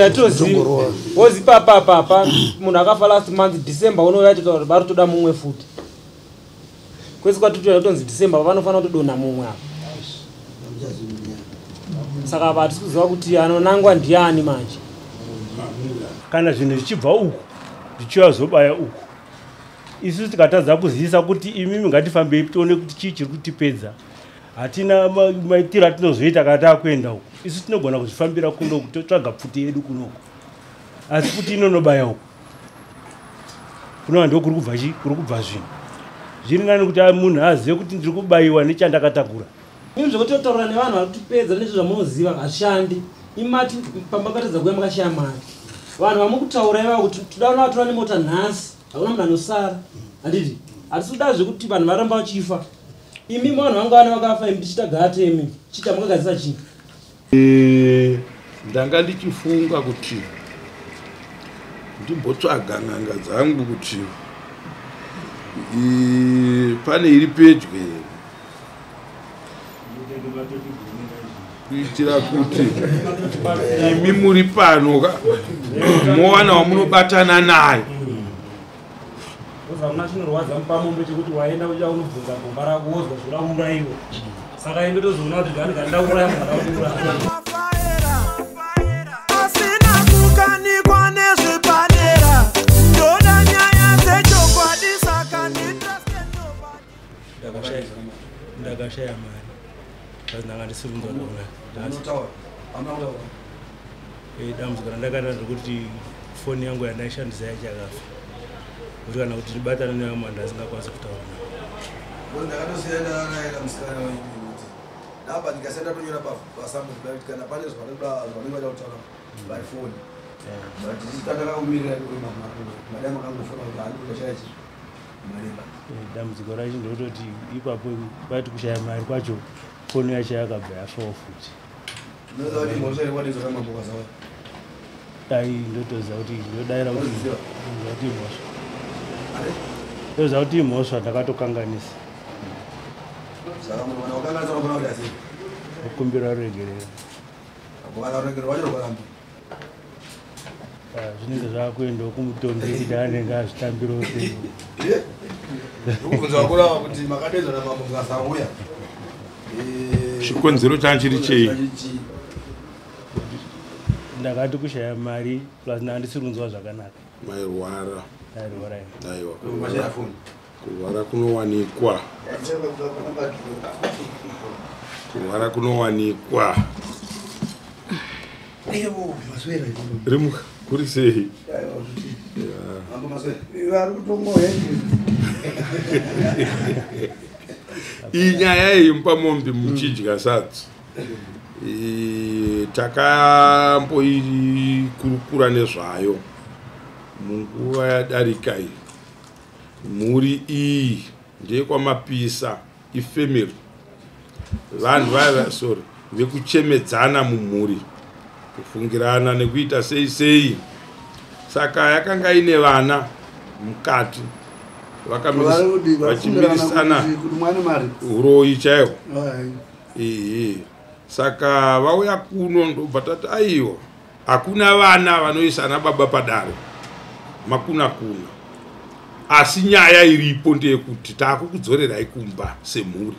Hatozivi wozi papapapa munhu akafa last month December unouya totaura kuti vari toda mumwe futi kwese kwatitoya kutonzi December vanofanira kutodonha mumwe apa. Saka apa hatisi kuziva kuti anonangwa ndiani manje. Kana zvinhu zvichibva uku zvichiwazobaya uku, isusu tikatadza kuzivisa kuti imimi ngatifambei tione kuti chii chiri kutipedza, hatina maitiro atinozoita kana taakuenda uku. Isu tinogona kuzvifambira kunoku totsvaga pfuti yedu kunoku, asi pfuti inonobaya uku kunova ndo kuri kubva chi kuri kubva zvinhu. Zviri nani kuti munhu azive kuti ndiri kubayiwa nechandakatakura. Imi zvekutotaura nevanhu vari kutipedza nezvo zvamunoziva hazvishandi. Imati pamakatadza kuuya makashaya mari, vanhu vamukutaura ivavo kuti toda kunovatora nemota nhasi, hakuna munhu anosara. Handiti hatisi kuda zvekuti vanhu varamba vachifa. Imi vanhu vanga vana vakafa imi tichita gate imi chiita makagadzisa chii? Ndanga ndichifunga kuti ndimbotsvaga n'anga dzangu kuti pane iri pedyo here, kuitira kuti imi muri pano ka mowana wamunobatana naye. Hamuna chinorwadza mupamombe chekuti waenda ucha unobvunza gomba rako wozwa zvoda kuurayiwa. Saka ende tozoona kuti ndani kanda kuuraya munhu ada kuuraya. Asina kukanikwa nezvepadera, ndoda nyaya dzechokwadi saka nditruste nobody. Ndakashaya mari. Ndanga ndisiri kunzwa zvakanaka. Dambudziko randakaita ndekuti foni yangu yandaishandisa yachakafa. Kuti kana kuti ndibatane nevamwe vanhu ndasingakwanisi kutaura navo. Ndakatosiya ndakaraira musikana wenyu kuti ndabva ndikasiya ndatonyora pasambo kuti kana pane zvavanoda zvavanenge vada kutaura by phone. But takakumirira madai makangofona kuti handi ndashaya chii mareba. Dambudziko racho ndekutoti ipapo vati kushaya mari kwacho foni yacho yakabva yafawo futi. Unoziva kuti mhosva iri kwadizwa kamambo kazawa. Dai ndotoziva kuti ndodaira kuti kuti mhosva. Ndoziva kuti mhosva ndakatokanganisa. Saka munhu kana wakanganisa unogona kuti asi. Kukumbira ruregerero. Kana ruregerero wacho rwaramba. Zvinenge zvakuendawo kumutongi kuti anenge azvitambirawo sei. Ndikubvunza vakuru ava kuti makadedzwa namambo mukasauya. Chikonzero changa chiri chei? Ndakati kushaya mari plus ndanga ndisiri kunzwa zvakanaka. Mairwara. Ndairwara. Aiwa. Kurwara kunowanikwa. Kurwara kunowanikwa. Rimuka kuri sei? Iyi nyaya iyi mupamombe muchidya sadza. Takamboikurukura nezvayo munguva yadarika iyi. Mhuri iyi ndeyekwaMapisa, ifamily. Vanhu vaya sorry vekuchemedzana mumhuri, kufungirana nekuita sei sei. Saka yakanga ine vana mukati vachimirisana uroyi chaihwo. Saka vauya kuno ndobva tati aiwa hakuna vana vanoisa ana baba padare makuna kuna, asi nyaya iripo ndeyekuti taakukudzorerai kumba semhuri,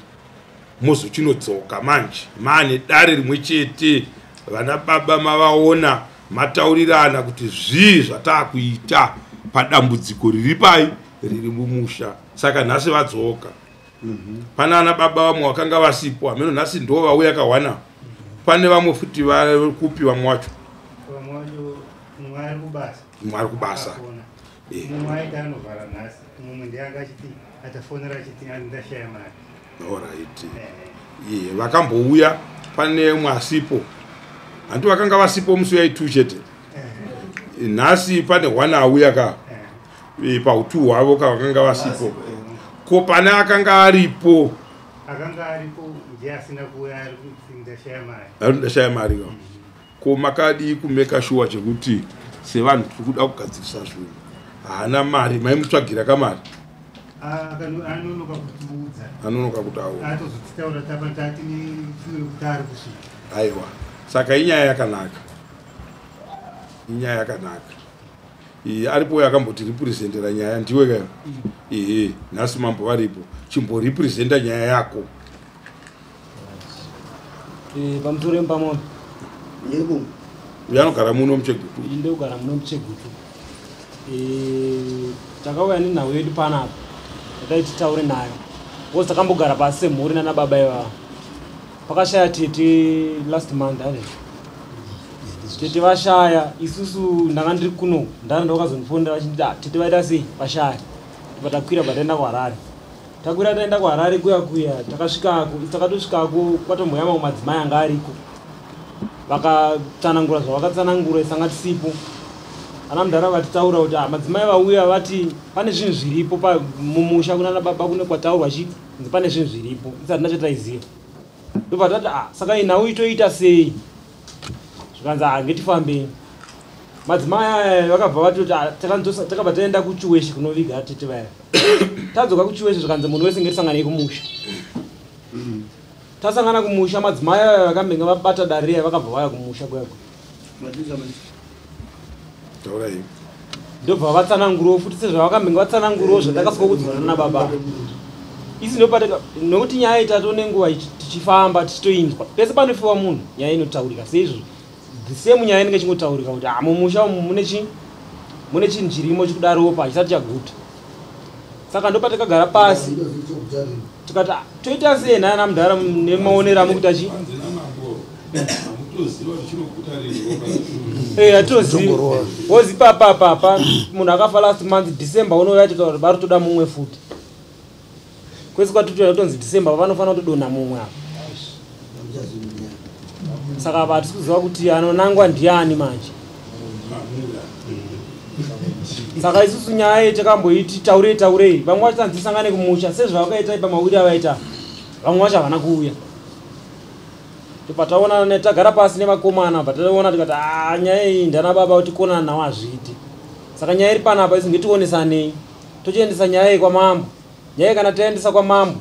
mozochinodzoka manje maane dare rimwe chete, vana baba mavaona mataurirana kuti zvii zvataakuita padambudziko riri pai riri mumusha. Saka nhasi vadzoka. Pana ana baba vamwe vakanga vasipo hameno nhasi ndo vauya kawana. Pane vamwe futi vari kupi vamwe wacho? Mumwe ari kubasa. Mumwe ari kubasa. Mumwe aita anovhara nhasi, mumwe ndiye anga achiti atafonera achiti ndashaya mari. Alright. Vakambouya pane umwe asipo. Hanti vakanga vasipo musi waitu chete. Nhasi pane hwana auya ka. Pautu hwavo ka vakanga vasipo. Ko pane akanga aripo? Akanga aripo ndiye asina kuuya ari kuti ndashaya mari. Ari ndashaya mari ka. Ko makadii kumeka shuwa chekuti sevanhu tiri kuda kugadzirisa zvinhu. Haana mari, maimutsvagira kamari? Anonoka kutiudza. Anonoka kutaura. Atozotitaura tapa tati kuti ari kusvika. Aiwa. Saka inyaya yakanaka, inyaya yakanaka iyi. Aripo uyo akamboti representera nyaya, ndiwe kayo. Ehe, nhasi mambo varipo, chimborepresenta nyaya yako. Pamusoro pamombe. Yebo. Uyo anogara muno muChegutu. Ini ndogara muno muChegutu. Takauya nenhau yedu panapa, tatai titaure nayo because takambogara pasi semhuri nana baba ivava. Pakashaya tete last month, ane tete vashaya. Isusu ndanga ndiri kuno, ndana ndakazondifonera vachinditi, "Ah, tete vaita sei, vashaya." Tibva takwira, bva taenda kuHarare. Takwira taenda kuHarare kuya kuya, takasvikako, takatosvikako kwatomboya mamwe madzimai anga ariko, vakatsanangura zvavakatsanangura. Isanga tisipo, ana mudhara vatitaura kuti, "Ah, madzimai vauya vati pane zvinhu zviripo mumusha kunana baba, kune kwataurwa chi kunzi pane zvinhu zviripo." Isati nachataiziva. Ndobva tati, "Ah, saka inhau itoita sei?" Zvikanzi, "Ah, ngetifambei." Madzimai aya vakabva vatoti, "Ah," takabva taenda kuChiweshe kunoviga tete vaya. Tadzoka kuChiweshe, zvikanzi munhu wese ngetisanganei kumusha. Tasangana kumusha, madzimai aya vakambenge vabata dare riya vakabva vauya kumusha kuya kuya. Madinza manje. Taurai. Ndobva vatsanangurawo futi sezvavakambenge vatsanangurawo zvatakasvika kudzwana nababa isi. Ndopataka nokuti nyaya itato nenguva tichifamba tichitoinzwa pese panofiwa munhu, nyaya inotaurika seizvo, the same nyaya inenge ichingotaurika kuti, ah, mumusha umu mune chi mune chinhu chirimo chikudaropa chisati chaguta. Saka ndopatakagara pasi tikati, "Ah, toita sei nhana mudhara nemaonero amukuita chi?" Hanzi namambo, hamutoziva kuti chinoguta rini. Eh, hatozivi wozi papapapa munhu akafa last month December, unouya achitaura kuti bari toda mumwe futi. Kwese kwatitoya kutonzi December vanofanira kutodonha mumwe apa. Saka apa hatisi kuziva kuti anonangwa ndiani manje. Saka isusu nyaya iyi takamboiti taurei taurei, vamwe vacho tanzi tisangane kumusha sezvavakaita pamawiri avaita, vamwe vacho havana kuuya. Tobva tagara pasi nevakomana, bva taona tikati, "Ah, nyaya iyi ndana baba kuti konana nawo hazviiti." Saka nyaya iri panapa isu ngetionesanei, tochiendesa nyaya iyi kwamambo. Nyaya iyi kana taendesa kwamambo,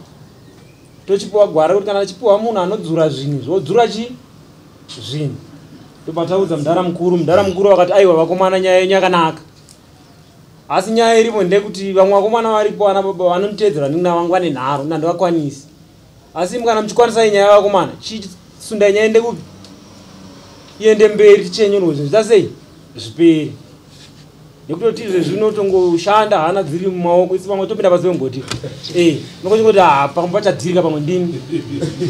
tochipiwa gwara kuti kana tichipiwa munhu anodzura zvinhu, zvodzura chi zvinhu. Tobva taudza mudhara mukuru. Mudhara mukuru vakati, "Aiwa vakomana, nyaya yenyu yakanaka, asi nyaya iripo ndekuti vamwe vakomana varipo, ana baba vanonditeedzera, nin'ina vangu vane nharo, nandivakwanisi. Asi imi kana muchikwanisa nyaya, vakomana, chisundai nyaya ende kupi, iende mberi, tichenyorwe zvinhu zvita sei zviperi, nekutoti izvezvi unotongoshanda hana dziri mumaoko, isi vamwe topinda pasi pemugoti nokochingoti, ha, pamwe pachadhirika, pamwe ndimi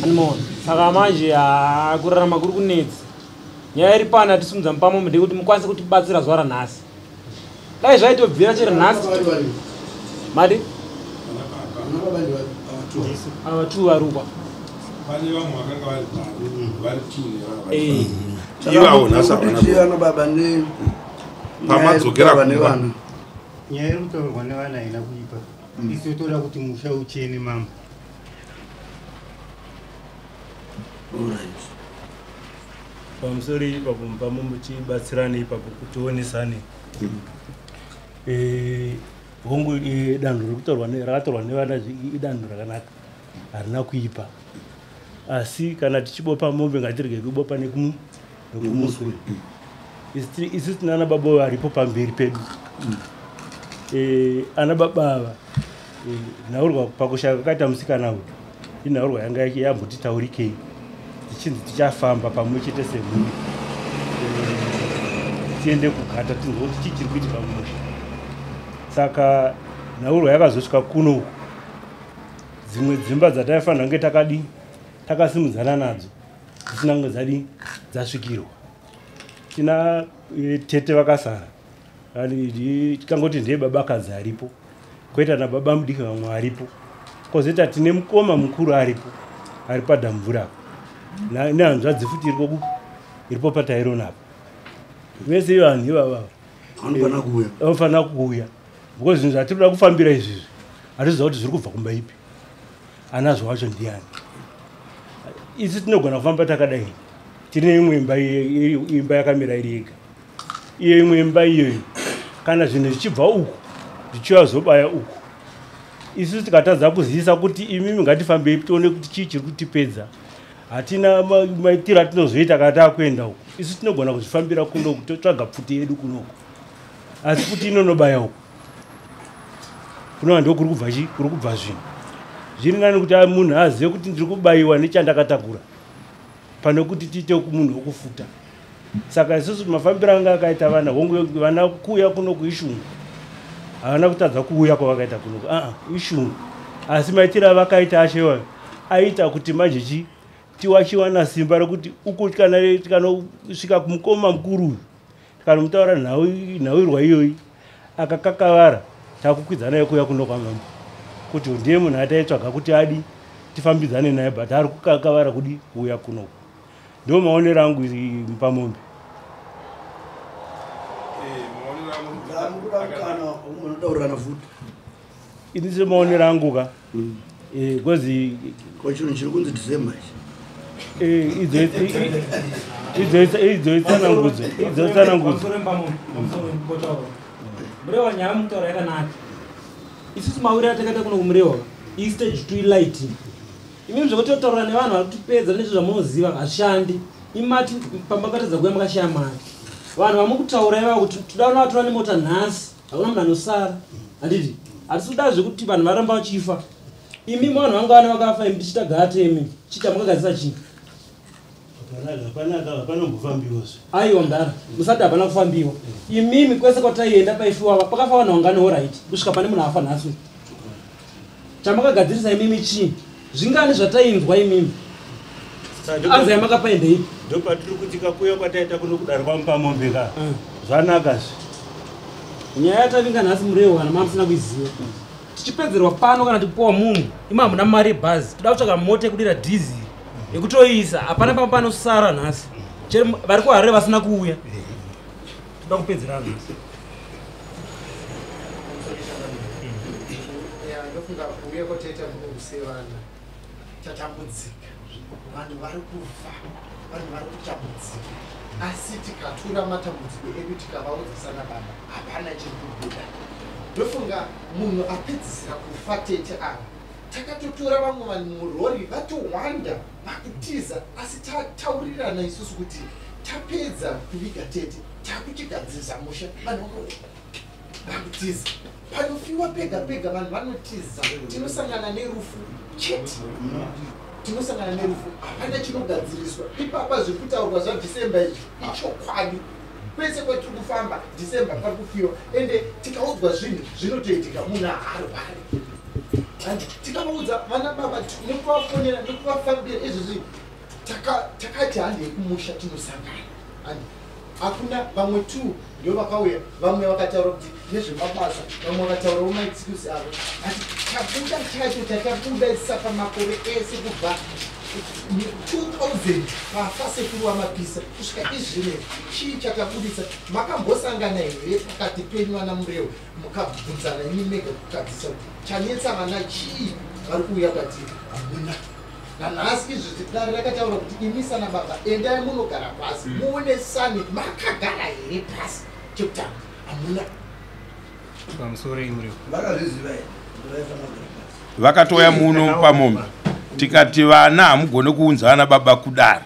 animaona." Saka manje, ha, kurarama kuri kunetsa. Nyaya iri pano atisimudza mupamo ndekuti mukwanise kutibatsira zuva ranhasi, dai zvaitobvira chero nhasi mati. Ava tu varukwa. Pane vamwe vakanga vari pano vari two. Eh. Ivavo nhasi havana. Ana baba ne Pamadzokera baba kumba. nevana. Nyaya iri kutaurwa nevana haina kuipa. Isu toda kuti musha uchene, mambo. Alright. Pamusoro ipapo mupamo, muchibatsirane ipapo kutionesane. Hongu, danho riri kutaurwa rakatorwa nevana idanho rakanaka, harina kuipa. Asi kana tichibopa mombe, ngatirege kubopa nekumuswe. Isu tina ana baba varipo pamberi pedu. Ana baba ava, nhaurwa pakushaya kwakaita musikana uyu, inhaurwa yanga yamboti taurikei, tichinzi tichafamba pamwe chete semhuri, tiende kugata tinzwe kuti chii chiri kuitika mumusha. Saka nhaurwa yakazosvika kuno uku, dzimwe dzimba dzataifanira kunge takadi takasimudzana nadzo dzisina kunge dzadi dzasvikirwa. Tina tete vakasara. Tikangoti ndeye babakadzi aripo, kwoita nababa mudiki vamwe varipo, kwozoita tine mukoma mukuru aripo, ari padhamvura apa, nehanzvadzi futi iriko iripo patairona apa. Vese vanhu ivava Vanofanira kuuya. Vanofanira kuuya because zvinhu zvatiri kuda kufambira izvizvi hatiziva kuti zviri kubva kumba ipi, anazvo wacho ndiani. Isu tinogona kufamba takadai, tine imwe imba, imba yakamira iri yega. Iyo imwe imba iyoyo, kana zvinhu zvichibva uku zvichiuya zobaya uku, isu tikatadza kuzivisa kuti imimi ngatifambei tione kuti chii chiri kutipedza, Hatina maitiro atinozoita kana taakuenda uku. Isu tinogona kuzvifambira kunoku, totsvaga pfuti yedu kunoku, asi pfuti inonobaya uku kunova ndo kuri kubva chi kuri kubva zvinhu. Zviri nani kuti munhu azive kuti ndiri kubayiwa nechandakatakura pane kuti tiite munhu wokufuta. Saka isusu mafambiro anga akaita vana, hongu vana kuuya kunoku ishungu, havana kutadza kuuya kwavakaita kunoku, aa ishungu, asi maitiro avakaita acho iwayo aita kuti manje chi tiwachiwana simba rekuti uko kana tikanosvika kumukoma mukuru uyu tikanomutaura nhauirwa iyoyi akakakavara, takukwidza naye kuuya kuno kwamambo kuti ndiye munhu ataitsvaga kuti adi tifambidzane naye, but ari kukakavara kudi kuuya kunoku. Ndo maonero angu pamombe. Ini semaonero angu ka because chinhu chiri kunzi December ichi idzo itsanangudzo, idzo itsanangudzo. Murewa, nyaya mutaura yakanaka. Isusu mawiri atakaita kuno kumurewa istage 2 light. Imimi zvekutotaura nevanhu vari kutipedza nezvo zvamunoziva hazvishandi. Imati pamakatadza kuuya makashaya mari. Vanhu vamukutaura ivavo kuti toda kuvatora nemota nhasi, hakuna munhu anosara, handiti? Hatisi kuda zvekuti vanhu varamba vachifa. Imi vanhu vanga vana vakafa, imi tichita gate, imi chiita makagadzisa chii? Hapana kumbofambiwazve. Aiwa mudhara, musati hapana kufambiwa. Imimi kwese kwataienda paifiwa pakafa vanhu vangani? Alright, kusvika pane munhu afa nhasi, chamakagadzirisa imimi chii? Zvingani zvatainzwa imimi? Anza yamakapa ndeipi? Ndopatiri kuti kakuya kwataita kuno kudaro kwamupamombe ka zvanakazve. Nyaya yatavinga nhasi murewo, kana mamusina kuiziva, tichipedzerwa pano kana tipuwa munhu, imi hamuna mari yebhazi, toda kutsvaga mota yekudira dhiziri yekutoisa. Hapana pamba panosara nhasi, chero vari kuHarare vasina kuuya, toda kupedzerana nhasi. Ya, ndofunga kuuya kwataita muno sevana tatambudzika, vanhu vari kufa, vanhu vari kutambudzika, asi tikatura matambudziko edu tikavaudza sana baba, hapana chiri kubuda. Ndofunga munhu apedzisira kufa tete ava, takatotora vamwe vanhu murori vatowanda vakutiza, asi tataurirana isusu kuti tapedza kuviga tete takuchigadzirisa musha, vanhu vakauya vakutiza. Panofiwa pega pega vanhu vanotiza, tinosangana nerufu chete, tinosangana nerufu, hapana chinogadziriswa ipapa. Zviri kutaurwa zvaDecember izvi ichokwadi, kwese kwatiri kufamba December pari kufiwa, ende tikaudzwa zvinhu zvinotoitika, munhu haarwari. Handi tikavaudza vana baba nekuvafonera nekuvafambira izvozvi, takati handei kumusha tinosangana, handi hakuna. Vamwe two ndo vakauya, vamwe vakataura kuti nezvemabasa, vamwe vakataurawo maexcuse avo, asi chabuda chacho chatabuda isa pamakore ese kubva 2000 pafa sekuru wamapisa kusvika izvinezvi, chii chatabudisa? Makambosangana here pakati penyu vana Murewo, mukabvunzana imi mega kugadzisa kuti chanetsa vana chii vari kuuya kwatiri? Hamuna nanhasi. Izvi dare rakataura kuti imi sana baba endai munogara pasi muonesane. Makagara here pasi chekutanga? Hamuna. Pamusoro imurewo. Vakazviziva here kuti vaifanira kugara pasi? Vakatouya muno pamombe, tikati vana hamugone kuunza vana baba kudare,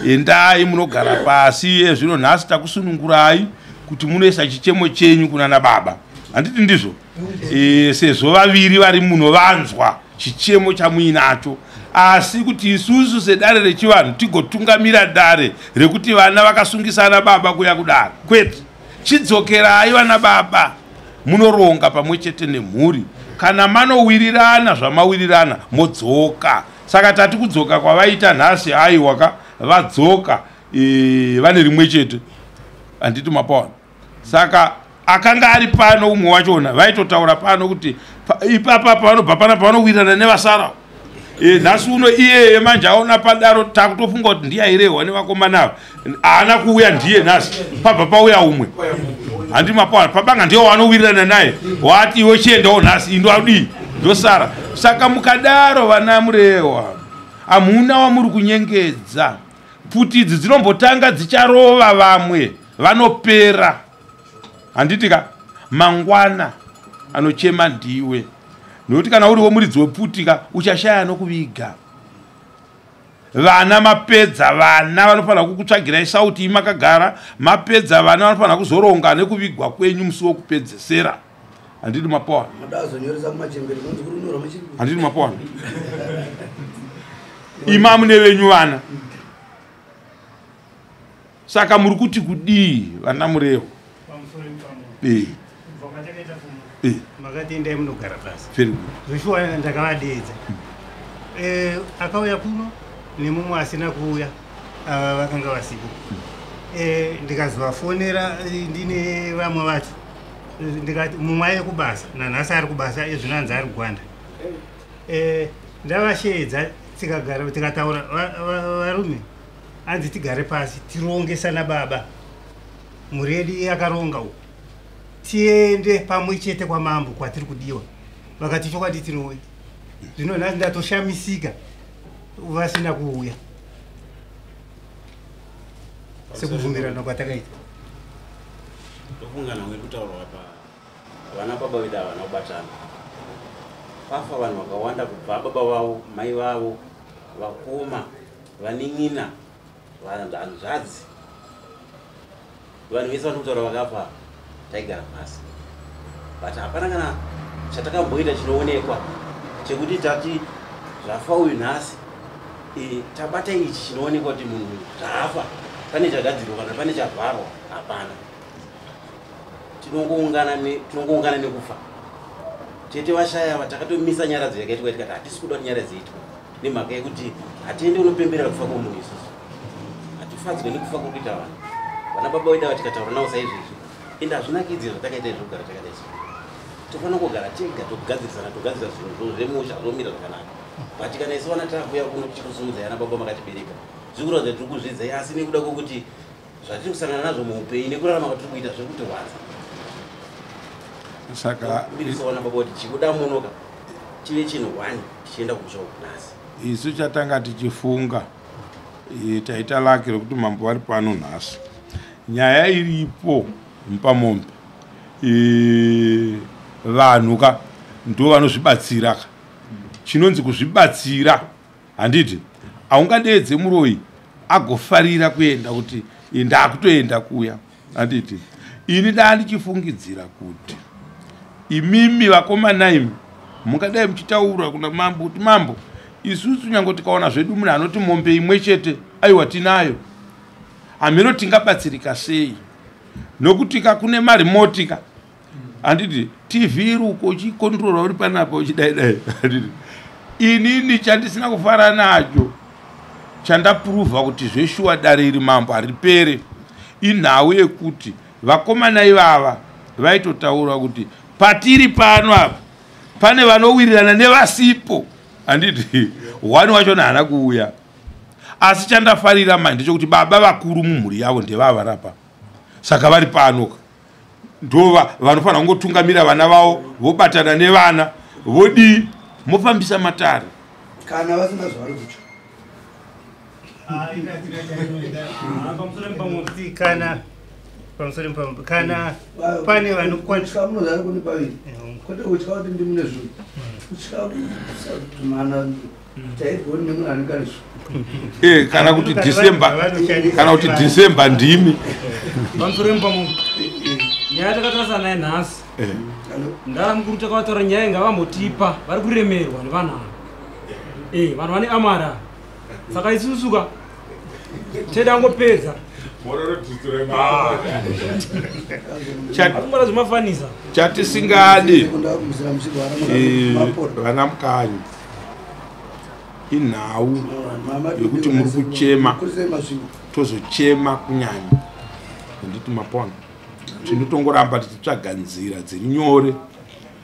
endai munogara pasi. Ezvino nhasi takusunungurai kuti munoisa chichemo chenyu kunana baba, handiti ndizvo? Sezvo vaviri vari muno vanzwa chichemo chamuinacho, asi kuti isusu sedare rechivanhu tigotungamira dare rekuti vana vakasungisana baba kuya kudare, kwete. Chidzokerai vana baba munoronga pamwe chete nemhuri, kana manowirirana zvamawirirana modzoka. Saka tati kudzoka kwavaita nhasi, aiwaka vadzoka vane rimwe chete, handiti mapaona? Saka akanga ari pano umwe wachona vaitotaura pano kuti ipapa pavanobva pana pavanowirirana nevasara. Nhasi uno iyeye manje aona padaro, takutofunga kuti ndiye airehwa nevakomana ava, haana kuuya, ndiye nhasi pabva pauya umwe, handi mapaona? Pabanga ndiye wanowirirana naye, wati iwe chiendawo nhasi, indo adii ndosara. Saka mukadaro vana Murewa hamuna wamuri kunyengedza. Pfuti idzi dzinombotanga dzicharova vamwe vanopera, handiti ka? Mangwana anochema ndiwe, nokuti kana uriwo muridzi wepfuti ka uchashaya nokuviga. Vana mapedza, vana vanofanira kukutsvagirai sauti imakagara. Mapedza, vana vanofanira kuzoronga nekuvigwa kwenyu musi wokupedzesera. Handidi mapowana. Handidi mapowana. Ima mune venyu vana. Saka muri kuti kudii vana Murevo? Makati endai munogara pasi. Zveshuwa ndakavadeedza. Akauya kuno nemumwe asina kuuya, ava vakanga vasipo. Ndikazovafonera ndine vamwe vacho, ndikati mumwe aive kubasa, nanhasi ari kubasa, ezvinanzi ari Gwanda. Ndavasheedza tikagara tikataura, varume anzi tigare pasi tirongesana baba. Mhuri yedu yakaronga uku, tiende pamwe chete kwamambo kwatiri kudiwa. Vakati chokwadi tinouya. Zvino nhasi ndatoshamisika vasina kuuya sekubvumirana kwatakaita. Ndofunga nhau iri kutaurwa apa, vana baba vedu havana kubatana. Pafa vanhu vakawanda kubva baba vavo, mai vavo, vakoma, vanin'ina, hanzvadzi, vanhu vese vanokutaura vakafa. Taigara pasi, but hapana kana chatakamboita chinoonekwa chekuti tati zvafa uyu nhasi, tabata ichi chinoonekwa kuti munhu zvafa pane chagadzirwa kana pane chavharwa. Hapana. Tinongoungana nekufa. Tete vashaya ava, takatomisa nyaradzo yakaitwa, tikati hatisi kuda kuti nyaradzo iitwe nemhaka yekuti hatiendi kunopemberera kufa kwomunhu. Isusu hatifadzwe nekufa kuri kuita vanhu. Vana baba vedu ava tikataura navo saizvezvi, ende hazvinakidzi zvatakaita izvo. Kugara takadai so, tofanira kugara tega, togadzirisana, togadzira zvinhu zvemusha zvomira zvakanaka. But kana isu vana takuya kuno tichikusumudzai, ana baba makatibereka, zviri kuratidza tiri kuzvidzai, asi nekuda kwokuti zvatiri kusangana nazvo muupenyu nekurarama kwatiri kuita zviri kutirwadza. Saka kumbirisa vana baba kuti chikuda munoka chive chinhu one, tichienda kumusha uku nhasi. Isu chatanga tichifunga, taita laki rekuti mambo vari pano nhasi. Nyaya iripo mupamombe, vanhu ka ndo vanozvibatsira ka. Chinonzi kuzvibatsira, handiti haungadeedze muroyi agofarira kuenda kuti ndakutoenda kuya, handiti? Ini daa ndichifungidzira kuti imimi vakomana imi mungadai muchitaura kuna mambo kuti, "Mambo, isusu nyange tikaona zvedu munhu anoti mombe imwe chete, aiwa, tinayo, hameno tingabatsirika sei?" Nokuti ka kune maremote ka, handiti? TV iri uko, uchikontrora uri panapa uchidaidai, handiti? Inini chandisina kufara nacho, chandapuruvha kuti zveshuwa dare iri mambo haripere, inhau yekuti vakomana ivava vaitotaura kuti patiri pano apa pane vanowirirana nevasipo, handiti? One wachona haana kuuya. Asi chandafarira mai ndechekuti baba vakuru mumhuri yavo ndevava rapa, saka vari pano ka ndova vanofanira kungotungamira vana vavo, vobatana nevana, vodii, mofambisa matare. Kana vasina zvavari kutya. Kana pamusoro pamwe, kana pane vanokwanisa Kutya munozara kune paviri, kwete kutya kuti ndimune zvinhu, kutya kusatumana taigoni nemunhu anenge ane zvinhu. Kana kuti December, kana kuti December ndimi. Pamusoro pamwe, nyaya takatarisa naye nhasi, ndara mukuru, takavataura nyaya, ngavambotipa, vari kuremerwa nevanhu ava. Vanhu vane amara, saka isusu ka teda ngopedza akumara zvimafanisa. Chatisingadi, Ndakumusira muchirwara. Vana mukanyi, inhau yekuti muri kuchema, tozochema kunyanya, handiti mapona? Tinotongoramba tichitsvaga nzira dziri nyore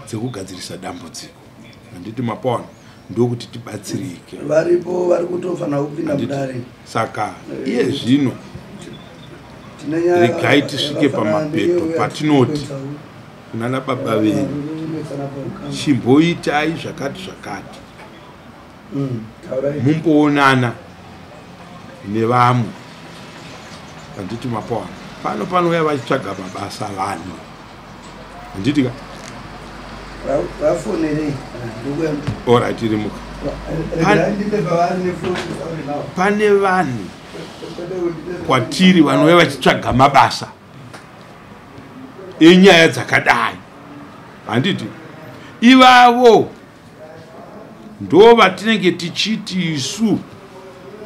dzekugadzirisa dambudziko, handiti mapona? Ndokuti tibatsirike. Varipo vari kutofanira kupinda Handiti? mudare. Saka iye zvino Tine nyaya regai tisvike yakafanana pamapeto neiyoyo patinoti yatiri kunana baba venyu, kunetsana paukama. chimboitai zvakati zvakati, Taurai. mumboonana nevamwe, handiti mapona? Pano panouya vachitsvaga mabasa vanhu, handiti ka? Vafonerei, ndokuya. Alright, irimuka. Pane vanhu kwatiri vanouya vachitsvaga mabasa enyaya dzakadai, handiti? Ivavo ndo vatinenge tichiti isu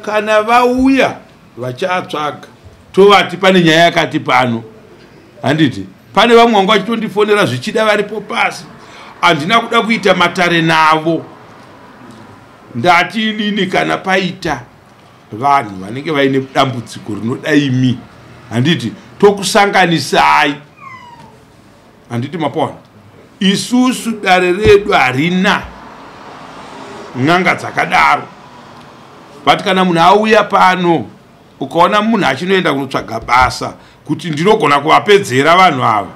kana vauya vachatsvaga tovati pane nyaya yakati pano, handiti? Pane vamwe vanga vachitondifonera zvichida varipo pasi, handina kuda kuita matare navo. Ndati inini kana paita vanhu vanenge vaine dambudziko rinoda imi, handiti, tokusanganisai, handiti mapona? Isusu dare redu harina n'anga dzakadaro, but kana munhu auya pano ukaona munhu achinoenda kunotsvaga basa kuti ndinogona kuvapedzera vanhu ava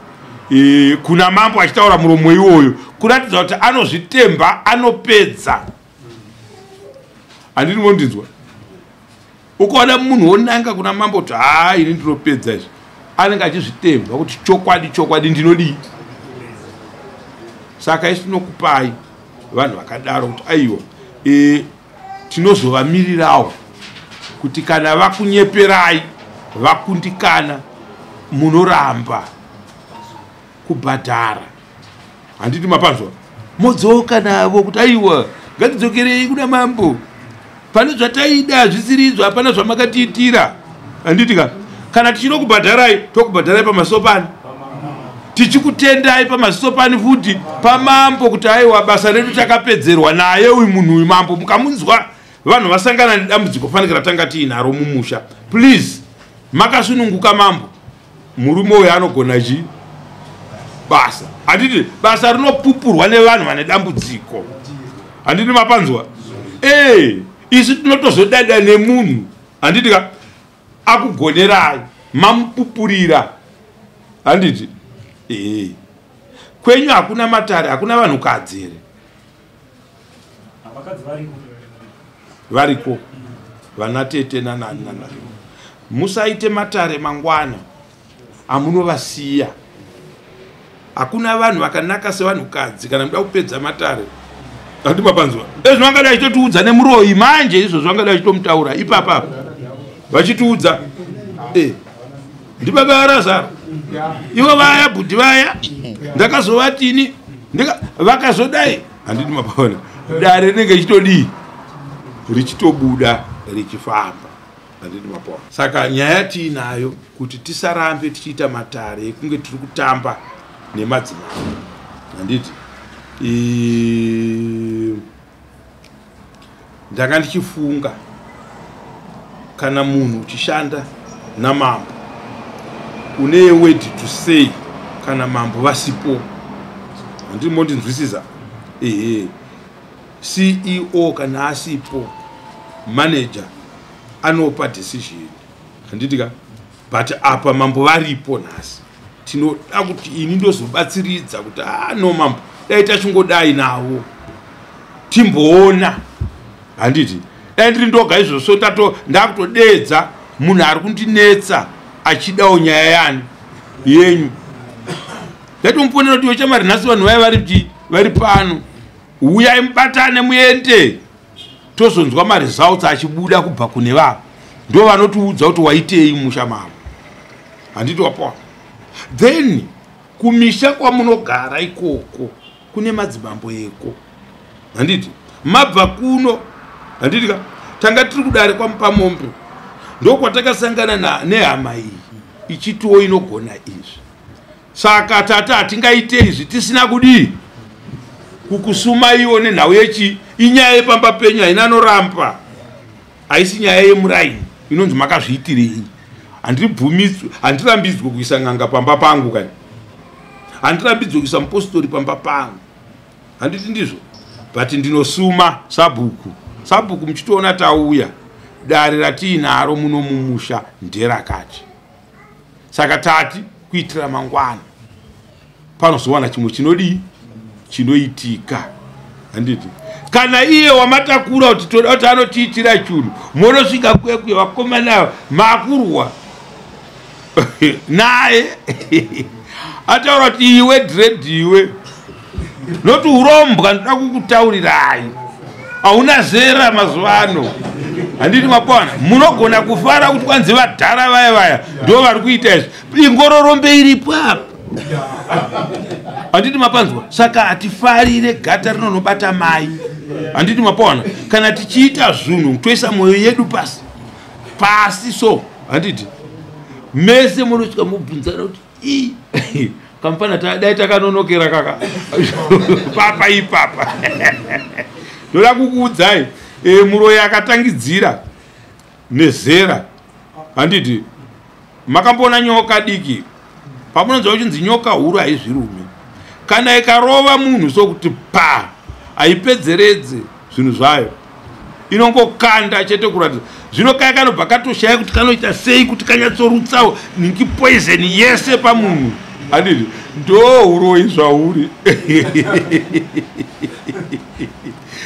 kuna mambo achitaura muromo iwoyo, kuratidza kuti anozvitemba, anopedza. Handiti mondinzwa? Ukaona munhu wonanga kuna mambo kuti haa ini ndinopedza izvi, anenge achizvitemba kuti chokwadi chokwadi ndinodii. Saka isu tinokupai vanhu vakadaro kuti aiwa, tinozovamirirawo kuti kana vakunyeperai vakundikana munoramba kubhadhara, handiti mapanzwa? Modzoka navo kuti aiwa, ngatidzokerei kuna mambo, pane zvataida zvisiri izvo, hapana zvamakatiitira, handiti ka? Kana tichinokubhadharai tokubhadharai pamaziso pani, tichikutendai pamaziso pani futi pamambo kuti aiwa, basa redu takapedzerwa naye uyu munhu uyu. Mambo mukamunzwa vanhu vasangana nedambudziko fanikira tanga tiinaro mumusha, please makasununguka mambo, murume uyu anogona chi basa, handiti? Basa rinopupurwa nevanhu vane dambudziko, handiti mapanzwa? Isu tinotozodada nemunhu, handiti ka? Akugonerai mamupupurira, handiti? Kwenyu hakuna matare, hakuna vanhukadzi here? Variko vana tete nanani nanani. Musaite matare mangwana amunovasiya. Hakuna vanhu vakanaka sevanhukadzi kana muda kupedza matare, handiti mapanzwa? Ezvo vangada vachitotiudza nemuroyi manje, izvozvo vangada vachitomutaura ipapa vachitiudza ndibaba vaRazaro ivo vaya bhudhi vaya, ndakazovatini vakazodai, handiti mapaona? Dare rinenge richitodii, richitobuda richifamba, handiti mapaona? Saka nyaya tiinayo kuti tisarambe tichiita matare ekunge tiri kutamba nemadzimai, handiti? Ndanga ndichifunga kana munhu uchishanda namambo une word to say kana mambo vasipo, handiti mondinzwisisa? Ehe, CEO kana asipo, manager anopa decision, handiti ka? But apa mambo varipo nhasi, tinoda kuti ini ndozobatsiridza kuti no mambo, dai tachingodai navo timboona, handiti? Dai ndiri ndoga izvozvo tato ndakutodedza munhu ari kundinetsa achidawo nyaya yani yenyu, ndatomuponera kuti wechamari nhasi vanhu vaya vari vari pano, uyai mubatane muende, tozonzwa maresults achibuda kubva kune vavo, ndo vanotiudza kuti waitei musha mavo, handiti wapoa? Then kumisha kwamunogara ikoko kune madzimambo eko, handiti? Mabva kuno, handiti ka? Tanga tiri kudare kwaMupamombe, ndokwatakasangana nehama iyi ichitiwo inogona izvi. Saka tata hatingaite izvi tisina kudii kukusumaiwo nenhau yechi inyaya yepamba penyu, haina anoramba, haisi nyaya yemuraini inonzi makazviitirei. Handibvumidzwe, handirambidzwe kuisa n'anga pamba pangu, kani handirambidzwe kuisa mupostori pamba pangu, handiti ndizvo? But ndinosuma sabhuku, sabhuku muchitoona tauya dare ratiinaro muno mumusha nderakati. Saka tati kuitira mangwana panozowana chimwe chinodii chinoitika, handiti? Kana iye wamatakura kuti toda kuti anotiitira chunhu, monosvika kwekwe vakomana makurwa naye, ataura kuti iwe dread iwe noti urombwa, ndoda kukutaurirai. Hauna zera mazuva ano, handiti mapona? Munogona kufara kuti kwanzi vadhara vaya vaya ndo vari kuita izvi, ingororombe iripo apa, handiti mapanzwa? Saka hatifarire gata rinonobata mai, handiti mapona? Kana tichiita zvinhu toisa mwoyo yedu pasi pasi, so handiti mese munosvika mubvunzana kuti i kamufana dai takanonokera kaka papa ipapa. Ndoda kukuudzai, muroyi akatangidzira nezera, handiti makamboona nyoka diki? Pamunonzwa kuchinzi nyoka huru haizvirume, kana ikarova munhu sokuti pa, haipedzeredze zvinhu zvayo, inongokanda chete kuratidza. Zvino kaya kanobva katoshaya kuti kanoita sei kuti kanyatsorutsawo ningi poison yese pamunhu, handiti? Ndo uroyi zvauri.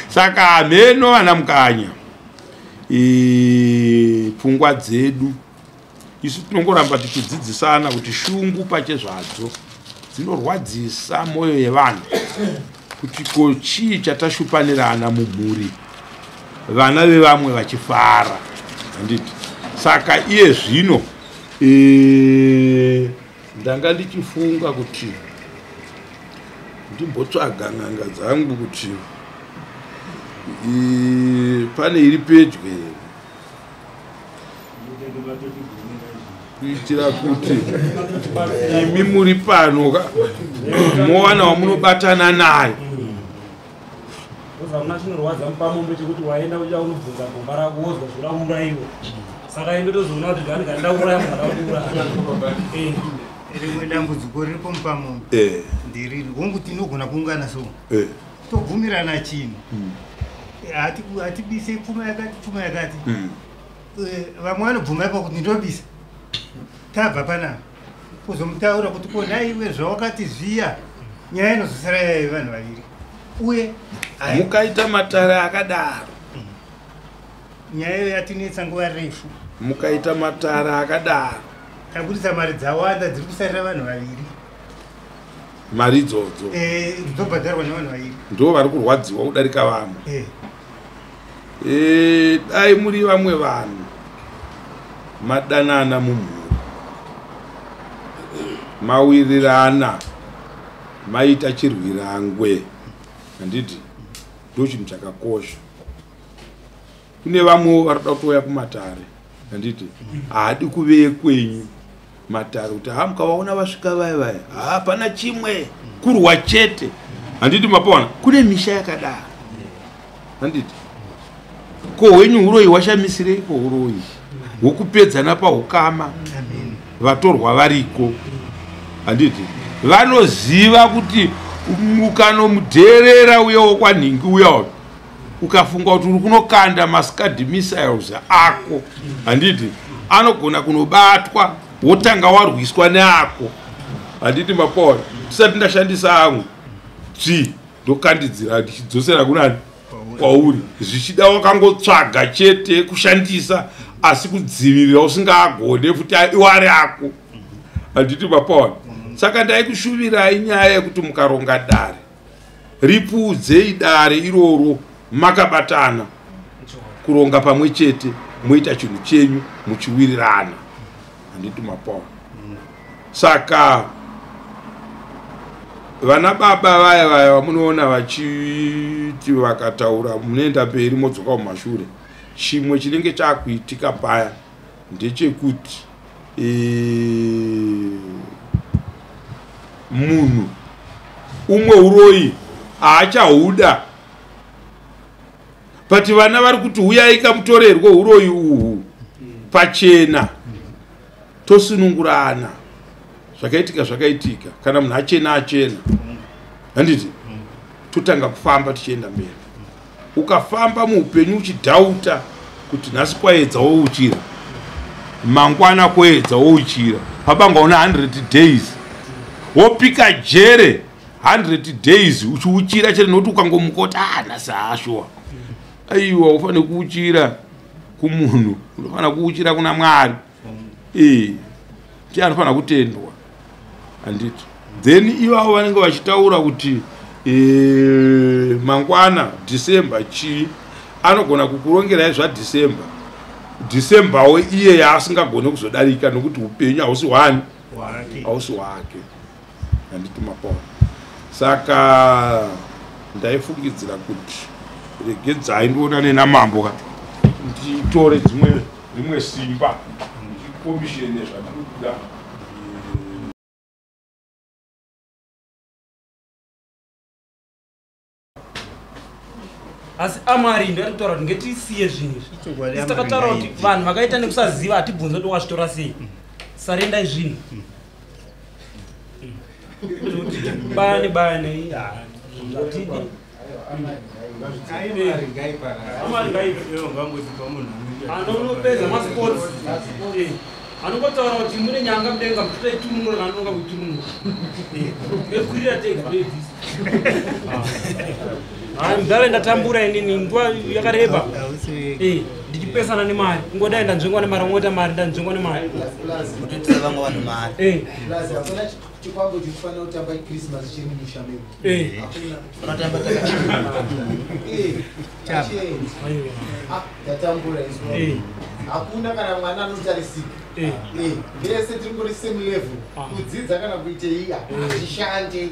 Saka hameno vana Mukanya, pfungwa dzedu isu tinongoramba tichidzidzisana kuti shungu pachezvadzo dzinorwadzisa mwoyo yevanhu, kuti ko chii chatashupanirana mumhuri, vana vevamwe vachifara, handiti? Saka iye zvino ndanga ndichifunga kuti ndimbotsvaga n'anga dzangu kuti pane iri pedyo here, kuitira kuti imi muri pano ka mowana wamunobatana naye. Hamuna chinorwadza mupamombe chekuti waenda ucha unobvunza gomba rako, wozwa zvoda kuurayiwa. Saka indotozoona kuti ndani kandida kuuraya munhu ada kundiuraya. Rimwe dambudziko riripo mupamombe nderiri hongu, tinogona kuungana so, tobvumirana chinhu, hatibise pfuma yakati, pfuma yakati. Vamwe vanobvuma ipo kuti ndobisa, tabva panapa kuzomutaura kuti ko nhaiwe zvawakati zviya, nyaya inozosara yayo vanhu vaviri uye Mukaita matare akadaro, nyaya iyo yatinetsa nguva refu. Mukaita matare akadaro, tabudisa mari dzawanda dziri kusarira vanhu vaviri. Mari idzodzo Dzobhadharwa nevanhu vaviri. Ndo vari kurwadziwa kudarika vamwe. Dai muri vamwe vanhu madanana mumhuri, mawirirana, maita chirwirangwe, handiti? Ndo chinhu chakakosha. Kune vamwewo vari kuda kutouya kumatare, handiti? Haadi kuve kwenyu matare kuti ha, mukavaona vasvika vaya vaya, hapana chimwe, kurwa chete, handiti mapona? Kune misha yakadaro, handiti? Ko hwenyu uroyi hwashamisirei? Uroyi hwokupedzana paukama, vatorwa variko, handiti? Vanoziva kuti ukanomudherera uya wokwanhingi uya, ukafunga kuti uri kunokanda maScud missiles ako, handiti anogona kunobatwa, wotanga warwiswa neako, handiti mapona? Tisati ndashandisa angu tsvi, ndokandidzira ndichidzosera kunani? Kwauri. Zvichida wakangotsvaga chete kushandisa, asi kudzivirira usingaagone futi iwari ako, handiti mapona? Saka ndaikushuvirai nyaya yekuti mukaronga dare, ripfuudzei dare iroro makabatana kuronga pamwe chete, moita chinhu chenyu muchiwirirana, handiti mapona? Saka vana baba vaya vaya vamunoona vachiti vakataura munoenda mberi modzoka mumashure, chimwe chinenge chakuitika paya ndechekuti munhu umwe uroyi haachahuda, but vana vari kuti uyai kamutorerwe uroyi uhu pachena, tosunungurana. Zvakaitika zvakaitika, kana munhu achena achena, handiti? Totanga kufamba tichienda mberi. Ukafamba muupenyu uchidhauta kuti nhasi kwaedza wouchira, mangwana kwoedza wouchira, pabanga una 100 days wopika jere, 100 days uchiuchira chete, nokuti ukangomuka kuti ah, nhasi haashuwa, aiwa, ufanire kuuchira kumunhu, unofanira kuuchira kuna Mwari. Ndiye anofanira kutendwa, handiti? Then ivavo vanenge vachitaura kuti mangwana December chii. Anogona kukurongerai zvaDecember. Decemberwo iye yaasingagone kuzodarika nokuti upenyu hausi hwani, hausi hwake. Handiti mapaona? Saka ndaifungidzira kuti regedzai ndionane namambo ka, nditore dzimwe rimwe simba ndikomishene zvandiri kuda. Asi amari ndo ari kutaura kuti ngetisiye zvinhu izvi. Isu takataura kuti vanhu vakaita nekusaziva, hatibvunze kuti wakazvitora sei. Sarendai zvinhu, bayane bayane, hatidi. Anonopedza masports, anongotaura kuti mune nyanga mudenga, mutoitaiturunura kana anonga kuiturunura, ekwirira tega toibvisa. Hayi mudhara, ndatambura inini nguva yakareba ndichipesana nemari. Ingodai ndanzvengwa nemari, angoita mari, ndanzvengwa nemari. Kutoitira vamwe vanhu mari. Plus hakuna chikwambo chikufanira kutamba Christmas chiri mumusha medu. Hakuna. Unotamba. Hachiendi. Ah, tatambura isu. Hakuna kana mwana anotarisika. Vese tiri kuri same level, kudzidza kana kuitei hachishande.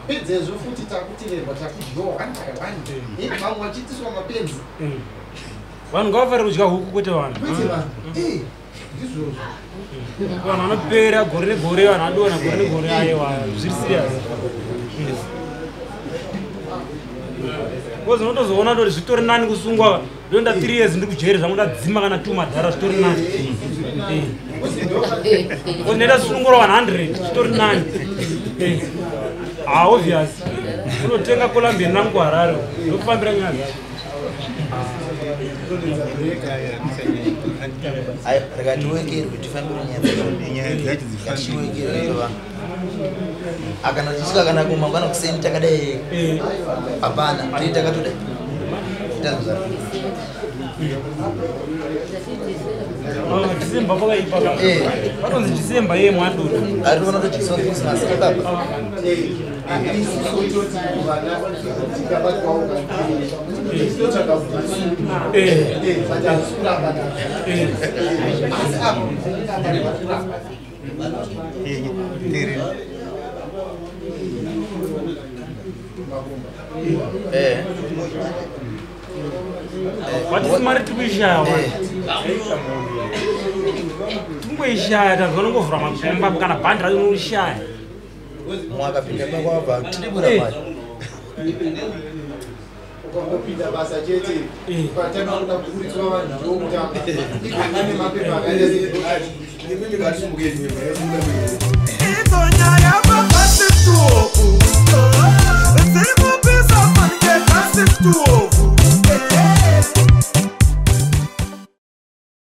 Pedzezvo futi takuteverwa, takudyiwa one by one. Vamwe vachiitiswa mapenzi. Vanhu ngavafarire kudya huku, kwete vanhu. Kwete vanhu. Ndizvozvo. Vanhu vanopera gore negore, vanhu adonha gore negore. Aiwa, zviri serious, because unotozoona kuti zvitori nani kusungwa. Ndoenda 3 years ndiri kujeri zvangu, ndadzima kana 2 madhara, zvitori nani. Because ndenda sungura 100, zvitori nani. Ah, obvious, unotenga Colombian rangu kuHarare, ndokufambira nyaya dzacho. Ayo, rega tiwekerwe, tifambire nyaya dzacho. Ngatichiwekerwe vanhu akana tichisvika kana kumangwana kuseni takadai, hapana tei takatodai tazozara. Ah, December pakaipa ka. Patonzi December iye mwadura. Ari kuona todyiswa Christmas ipapa. Isusu toti vana tikabatwawo tinotsvaga kuti, but hazisi kuramba nazvo, asi apa kuramba. Watisi mari tiri kuishaya, tingoishaya. Tanzwa nongovhura makomba kana bhandi racho unorishaya. Mwakapinda pakwabva tidibura mari. Ukangopinda basa chete, ukatanga kuda kuburitswa vanhu ndokutanga igona nemapepa akaita. Imimi ngatisumukeni.